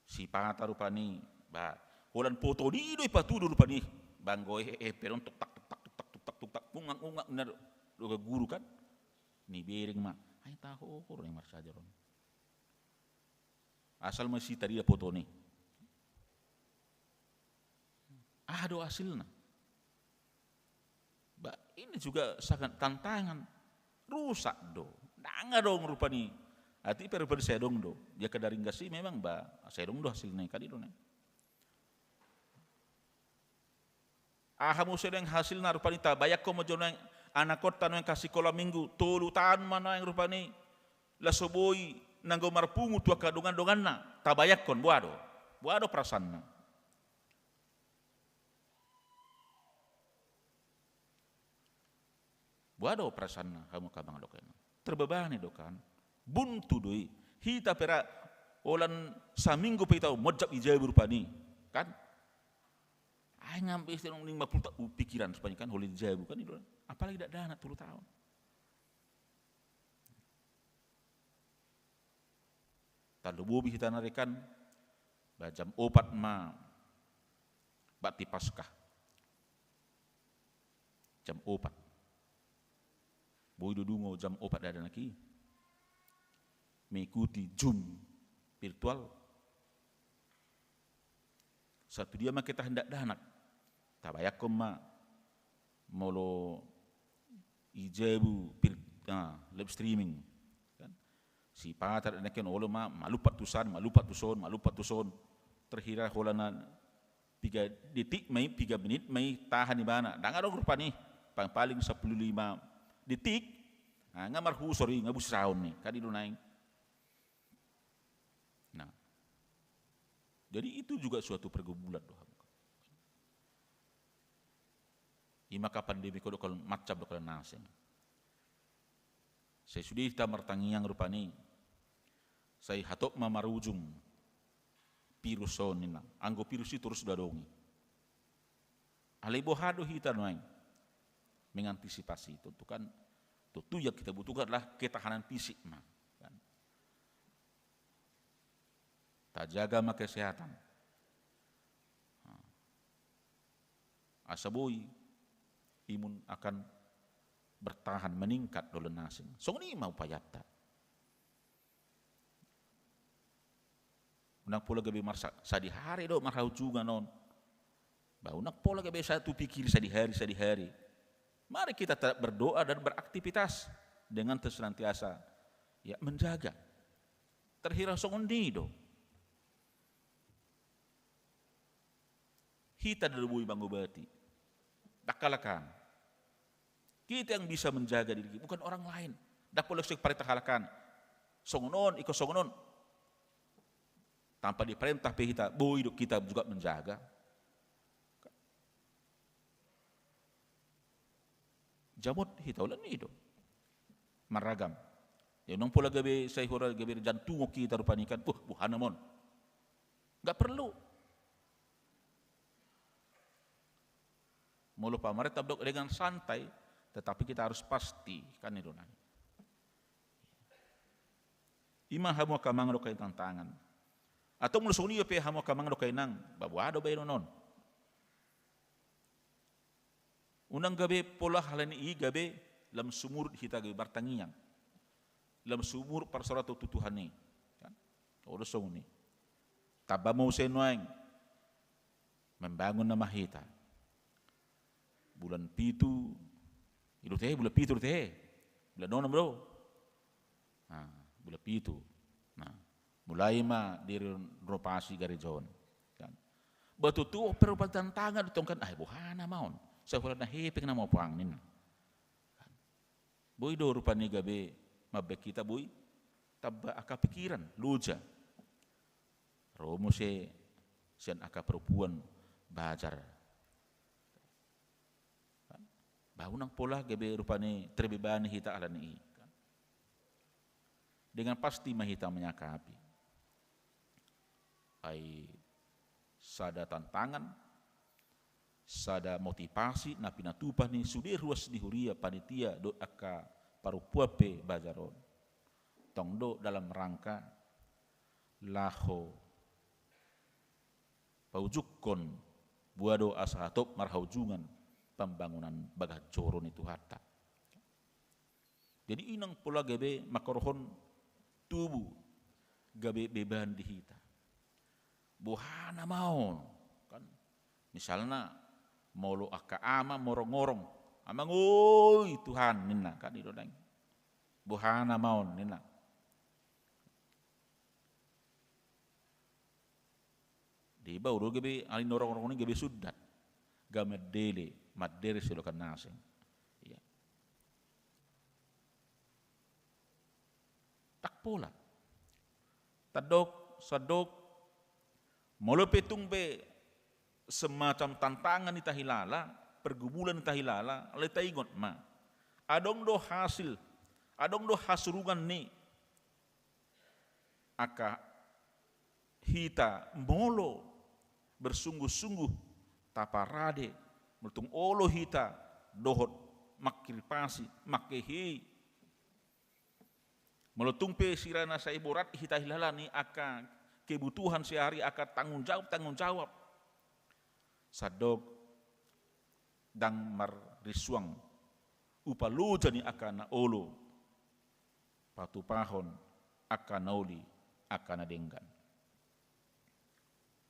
Sipata rupani, ba, holan poto ni do ipatudu rupani. Ba anggo he, he, peron tuk tak, tuk tak, tuk tak, tuk tak, tuk tak, ungak, ungak, ninna do, do guru kan. Nibereng ma, ai taho do na marsiajar on. Asal ma sitarida poto ni. Aha do hasilna? Ba, ini juga sangat tantangan. Rusak do. Ndang adong rupani. Atik pe rupani sai adong do. Dia kadaring gasi memang ba, sai adong do hasilna i kan i do na. Aha muse nuaeng hasilna rupani, tabayangkon ma jo nuaeng anakhonta nuaeng angka sikola minggu, tolu taon ma nuaeng rupani. Laos so boi nanggo marpungu tu angka dongan-donganna. Tabayangkon, boha do? Boha do perasaanna? Boha do perasaanna hamu angka amang dohot inang? Terbebani do kan? Buntu do i. Hita pe ra holan saminggu pe hita monjak di jabu rupani. Kan? Ai ngampe istri nung lima puluh tahun pikiran rupani kan, holan di jabu kan i do. Apalagi dakdanak tolu taon. Tarlumobi hita na ari kan, ba jam opat ma bakti Paskah. Jam opat. Boi do dungo jam opat dakdanak i mengikuti Zoom virtual. Sahat tu dia ma hita dakdanak? Tabayangkon ma molo i jabu pir-, ah, live streaming. Kan? Sipata dakdanak on olo ma, malumpat tu san, malumpat tu son, malumpat tu son. Terhira holan na piga detik ma i, piga menit ma i tahan ibana. Ndang adong rupani, paling-paling sampulu lima detik. Nah, nga marhusor i, nga busaon i. Kan i do nuaeng. Nah, jadi itu juga suatu pergumulan do. Ima angka pandemi on do, angka macam do, angka na asing. Sai sude hita martangiang rupani, sai hatop ma marujung virus on ninna. Anggo virus i torus do adong i. Alai boha do hita nuaeng mengantisipasi? Tontu kan, tontu yang kita butuhkan adalah ketahanan fisik ma. Kan? Tajaga ma kesehatan. Asa boi imun akan bertahan, meningkat do na asing. Songon i ma upayanta. Unang pola gabe marsa-, sadihari do marhaujungan on. Ba unang pola gabe satu pikir sadihari, sadihari. Mari kita tetap berdoa dan beraktivitas dengan senantiasa, ya, menjaga. Terhira songon i do. Hita do boi mangobati. Ndang halak an. Kita yang bisa menjaga diri, bukan orang lain. Ndang pola sai parenta halak an. Songon on, ingkon songon on. Tanpa diperintah pe hita, boi do kita juga menjaga. Jamot hita, holan i do. Marragam. Ya, unang pola gabe sai hora gabe jantungon hita rupani kan. Wah, boha nama on. Nggak perlu. Molo pamarenta dok dengan santai, tetapi kita harus pasti, kan i do nai. I ma hamu angka amang dohot inang tantangan. Atau molo songon i pe hamu angka amang dohot inang, ba boha do baenon on. Unang gabe pola halani i gabe lam sumurut hita gabe martangiang. Lam sumurut parsaoran tu Tuhan i. Kan? Olo songon i. Tamba muse nuaeng. Membangun nama hita. Bulan pitu, i do te, bulan pitu do te. Bulan onom do. Nah, bulan pitu. Nah, mulai ma direnovasi gareja on. Kan. Ba tutu on pe rupa tantangan do tong kan, ai boha nama on. Sai hepeng nama on puang ninna. Kan. Boi do rupani gabe mambaen hita boi tamba angka pikiran, loja. Ro muse sian angka parompuan bajar. Ba unang pola gabe rupani terbebani hita halani i. Dengan pasti ma hita menyikapi. Ai sada tantangan, sada motivasi na pinatupa ni sude ruas ni huria panitia dohot angka parompuan pe bajar on. Tong do dalam rangka laho paujungkon boha do asa hatop marhaujungan pambangunan bagas joro ni Tuhanta. Jadi unang pola gabe mangkorhon tubu gabe beban di hita. Boha nama on, kan? Misalna molo angka ama morongorong, amang oi Tuhan ninna, kan i do nai. Boha nama on ninna. Deba do gabe, alai na rongorong i gabe sundat. Gabe mandele, mandele silokan na asing. Iya. Ndang pola. Tandok, sandok, molo pe tung pe semacam tantangan i tahilala, pergumulan i tahilala, alai taingot ma. Adong do hasil, adong do hasurungan ni angka hita molo bersungguh-sungguh taparade, molo tung olo hita dohot mangkiripasi, mangkehei. Molo tung pe sirana sai borat hita hilala ni angka kebutuhan sehari, angka tanggung jawab, tanggung jawab. Sandok ndang marrisuang upa loja ni angka na olo patupahon angka na uli, angka na denggan.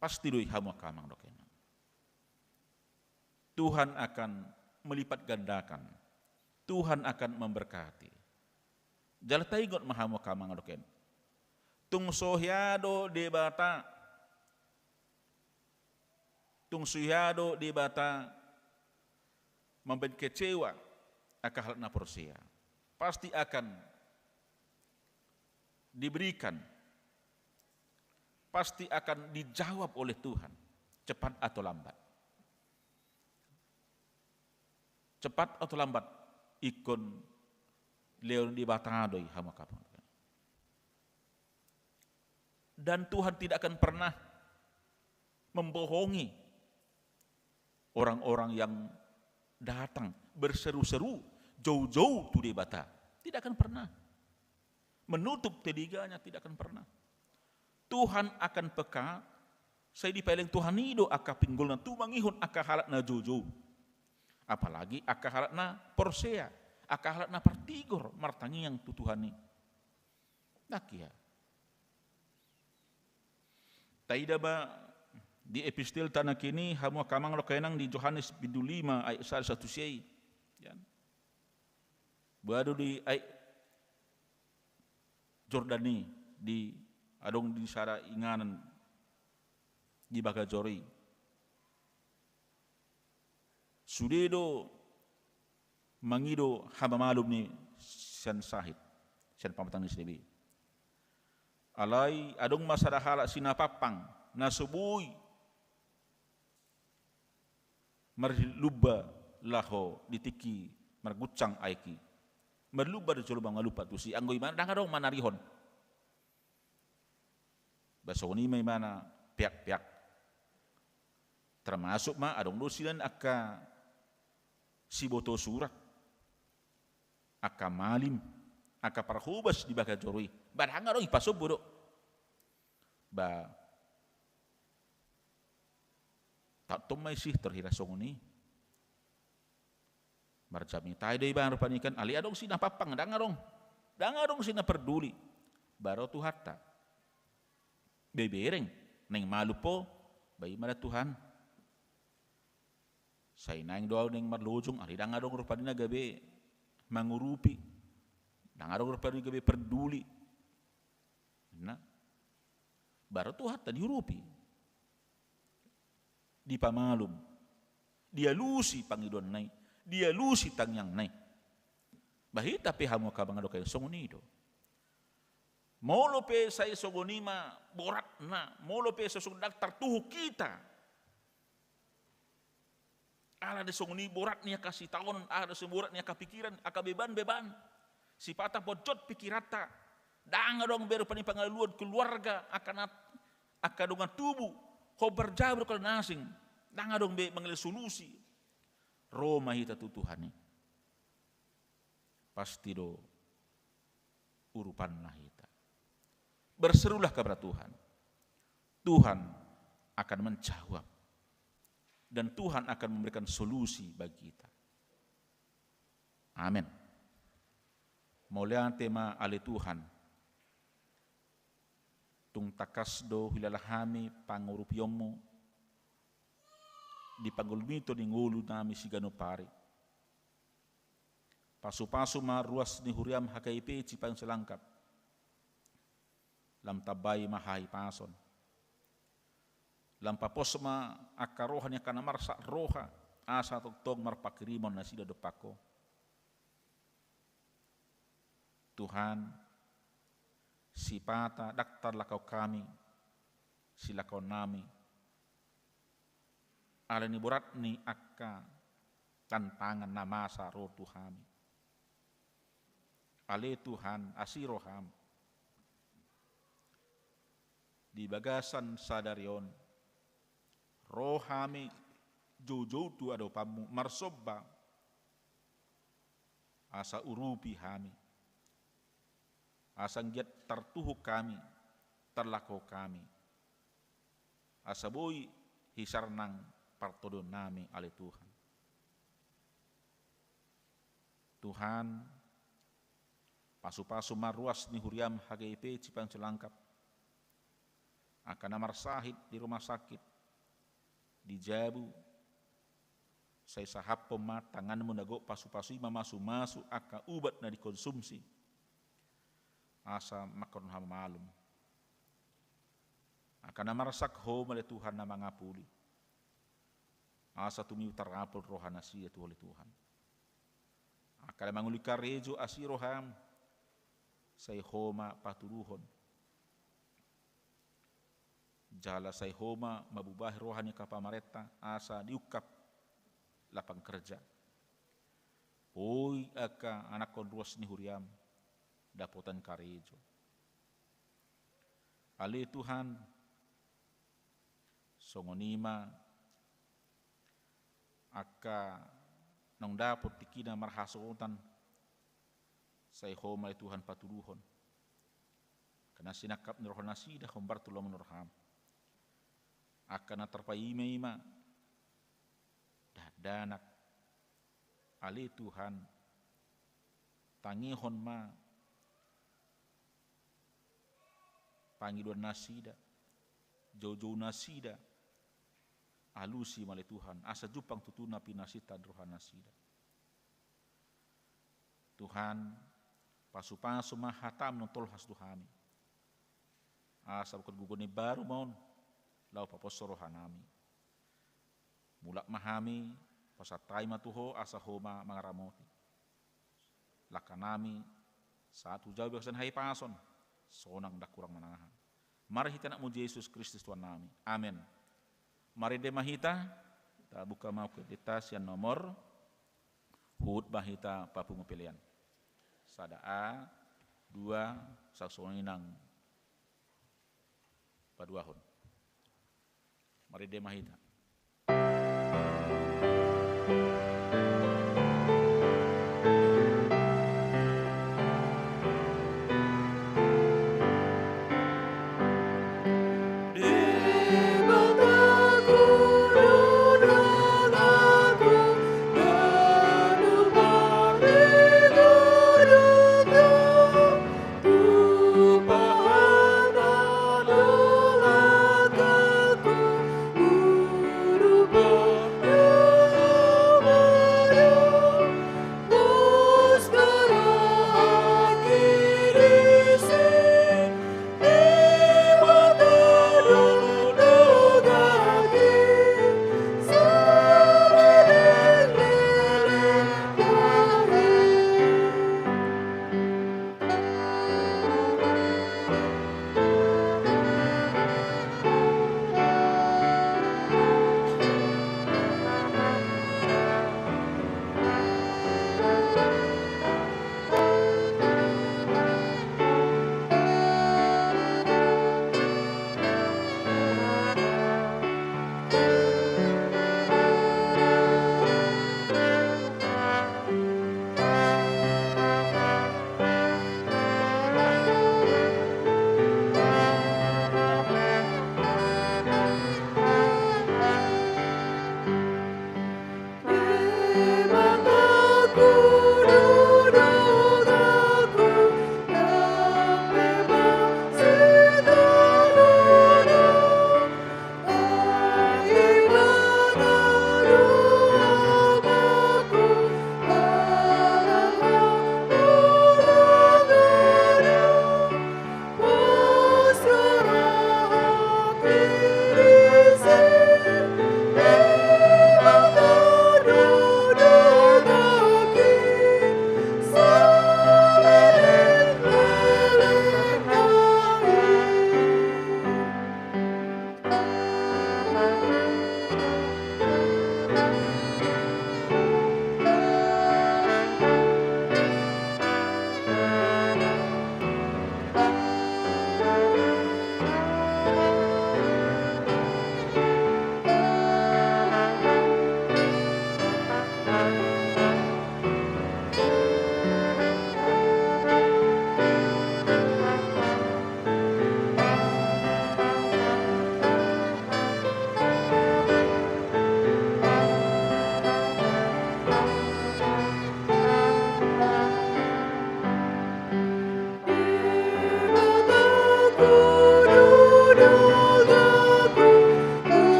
Pasti do i hamu angka amang dohot inang. Tuhan akan melipat gandakan. Tuhan akan memberkati. Jala taingot ma hamu angka amang dohot inang. Tung so hea do Debata Tung so hea do Debata mambaen kecewa angka halak na porsea. Pasti akan diberikan, pasti akan dijawab oleh Tuhan, cepat atau lambat. Cepat atau lambat, ingkon lehon Debata do i hamu angka amang. Dan Tuhan tidak akan pernah membohongi orang-orang yang datang berseru-seru, jou-jou tu Debata. Tidak akan pernah. Menutup telinganya, tidak akan pernah. Tuhan akan peka, sai dipaeleng Tuhan i do angka pinggolna tumangihon angka halak na jou-jou. Apalagi angka halak na porsea, angka halak na partigor martangiang tu Tuhan i. Nangkin. Taida ma di epistelta nangkin i hamu angka amang dohot inang di Johannes bindu lima ayat sada sahat tu sia i. Ya. Boha do di aek Jordan i, di adong di sada inganan di bagajor i. Sude do mangido hamamalum ni sian sahit, sian pamatang ni si Lebi. Alai adong ma sada halak sinapampang, na so boi marlumba laho di tingki marguncang aek i. Marlumba do jolma mangalumpa tusi, anggo ibana ndang adong manarihon. Ba songon i ma ibana peak-peak. Termasuk ma adong do sian angka siboto surat, angka malim, angka parhobas di bagajor i. Ba ndang adong, ipasombu do. Ba tangtong ma i sihtor hira songon i. Marjamita i do ibana rupani kan, alai adong sinapampang, ndang adong. Ndang adong sinaperduli. Ba ro Tuhanta. Bebereng, naeng malum ho, ba i ma da Tuhan. Sai naeng do au naeng marlojong, alai ndang adong rupani na gabe mangurupi. Ndang adong rupani gabe perduli. Nah, ba ro Tuhanta diurupi. Dipamalum, dialusi pangidoanna i, dialusi tangiangna i. Ba hita pe hamu angka amang dohot inang, songon i do. Molo pe sai songon i ma boratna, molo pe sai songon i ndang tartuhuk hita. Ala ni songon i borat ni angka sitaonon, ala ni songon i borat ni angka pikiran, angka beban-beban. Sipata ponjot pikiranta. Ndang adong be rupani pangalualuan keluarga, angka na, angka dongan tubu, hombar jabu dohot na asing. Ndang adong be mangalehon solusi. Ro ma hita tu Tuhan i. Pasti do urupanna hita. Berserulah kepada Tuhan. Tuhan akan menjawab. Dan Tuhan akan memberikan solusi bagi kita. Amin. Mauliate ma ale Tuhan. Tung tangkas do huhilala hami pangurupionmu di panggulmiton ni ngolu nami siganup ari. Pasupasu ma ruas ni huriam H K I P Cipayung Selangkap. Lam tambai ma hahipason. Lam papos ma angka roha ni angka na marsak roha, asa tongtong marpanghirimon nasida dompak Ho. Tuhan, sipata ndang tarlako hami, silako nami, ala ni borat ni angka tantangan na masa ro tu hami. Ale Tuhan, asi roham. Di bagasan sadari on, ro hami joujou tu adopanmu marsomba, asa urupi hami. Asa anggiat tartuhuk hami, tarlako hami. Asa boi hisarnang partondion nami ale Tuhan. Tuhan, pasupasu ma ruas ni huriam H K I P Cipayung Selangkap. Angka na marsahit di rumah sakit, di jabu, sai sahaphon ma tanganmu na gok pasupasu i mamasumasu angka ubat na dikonsumsi. Asa mangkorhon hamamalum. Angka na marsak Ho ma ale Tuhan na mangapuli. Asa tumibu tarapul roha nasida tu Ho ale Tuhan. Angka na manguli karejo asi roham, sai Ho ma patuduhon. Jala sai Ho ma mambubahi roha ni angka pamarenta asa diungkap lapangan kerja. Boi angka anakkon ruas ni huriam dapotan karejo. Ale Tuhan, songon i ma angka naung dapot tingkina marhasohotan, sai Ho ma ale Tuhan patuduhon. Angka na sinangkap ni roha nasida hombar tu lomo ni roham. Angka na tarpaimaima, dakdanak, ale Tuhan, tangihon ma pangidoan nasida, joujou nasida, alusi ma ale Tuhan, asa jumpang tutu na pinasinta ni roha nasida. Tuhan, pasupasu ma hataM na tolhas tu hami. Asa bungkon gogo na imbaru ma on, laho paposhon rohanami. Mulak ma hami, pasahat hami ma tu Ho, asa Ho ma mangaramoti langkanami, sahat tu jabu bagasan hahipason, sonang ndang hurang manang aha. Marhite AnakMu Jesus Kristus Tuhannami. Amen. Marende ma hita, tabuka ma ungkap denta sian nomor, huhut ma hita papungu pelean. Sada A, dua, saksongi nang paduahon. Marende ma hita.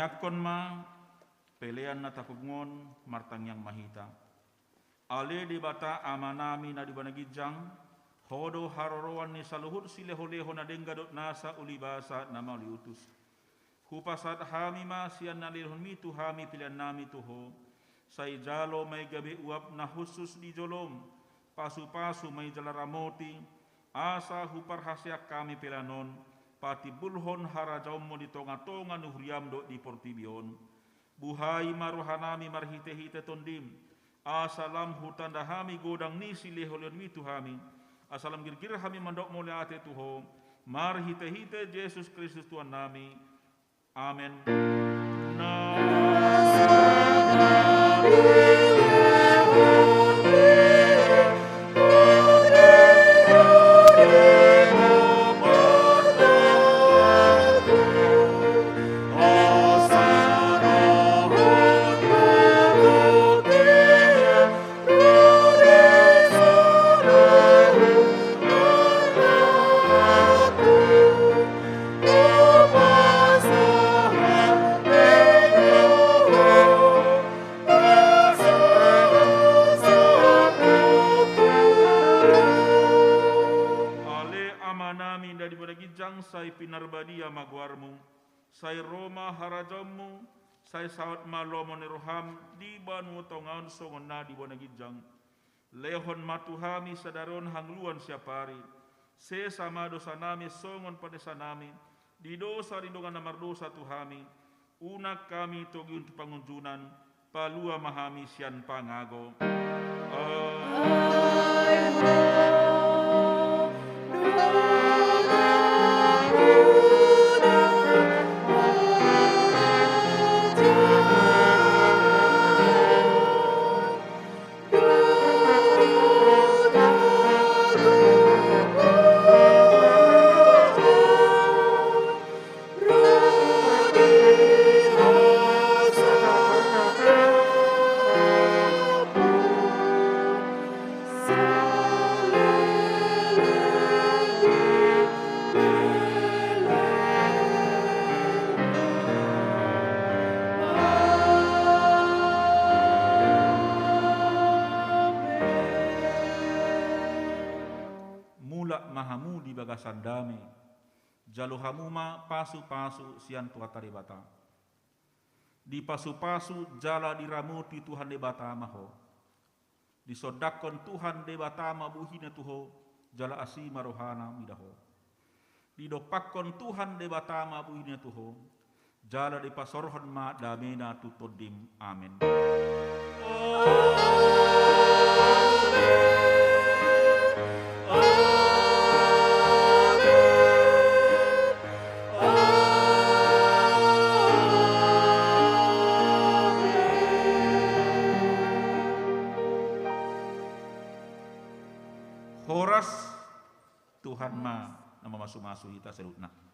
Tangiangkon ma pelean na tapungu on, martangiang ma hita. Ale Debata Amanami na di banua ginjang, Ho do haroroan ni saluhut sileholeho na denggan dohot nasa ulibasa na mauliutus. Hupasahat hami ma sian na nilehonMi tu hami peleannami tu Ho, sai jalo ma i gabe uap na hushus di joloM, pasupasu ma i jala ramoti, asa huparhaseang hami pelean on patimbulhon harajaonMu di tongatonga ni huriaM dohot di portibi on. Buhai ma rohanami marhitehite TondiM, asa lam hutanda hami godang ni sileholehoonMi tu hami, asa lam girgir hami mandok mauliate tu Ho, marhitehite Jesus Kristus Tuhannami. Amen. Ale Amanami na di banua ginjang, sai pinarbadia ma goarMu, sai ro ma harajaonMu, sai saut ma lomo ni rohaM di banua tonga on songon na di banua ginjang. Lehon ma tu hami sadari on hangoluan siapari. Sesa ma dosanami songon panesanami di dosa ni dongan na mardosa tu hami. Unang hami togihon tu pangunjunan, palua ma hami sian pangago. Ai Ho do hamuna. Mulak ma hamu di bagasan dame, jalo hamu ma pasupasu sian Tuhanta Debata. Dipasupasu jala diramoti Tuhan Debata ma ho. Disondangkon Tuhan Debata ma buhina tu ho, jala asi ma rohana mida ho. Didompakkon Tuhan Debata ma buhina tu ho, jala dipasaorhon ma damena tu tondim. Amen. Horas. Tuhan ma na mamasumasu hita saluhutna.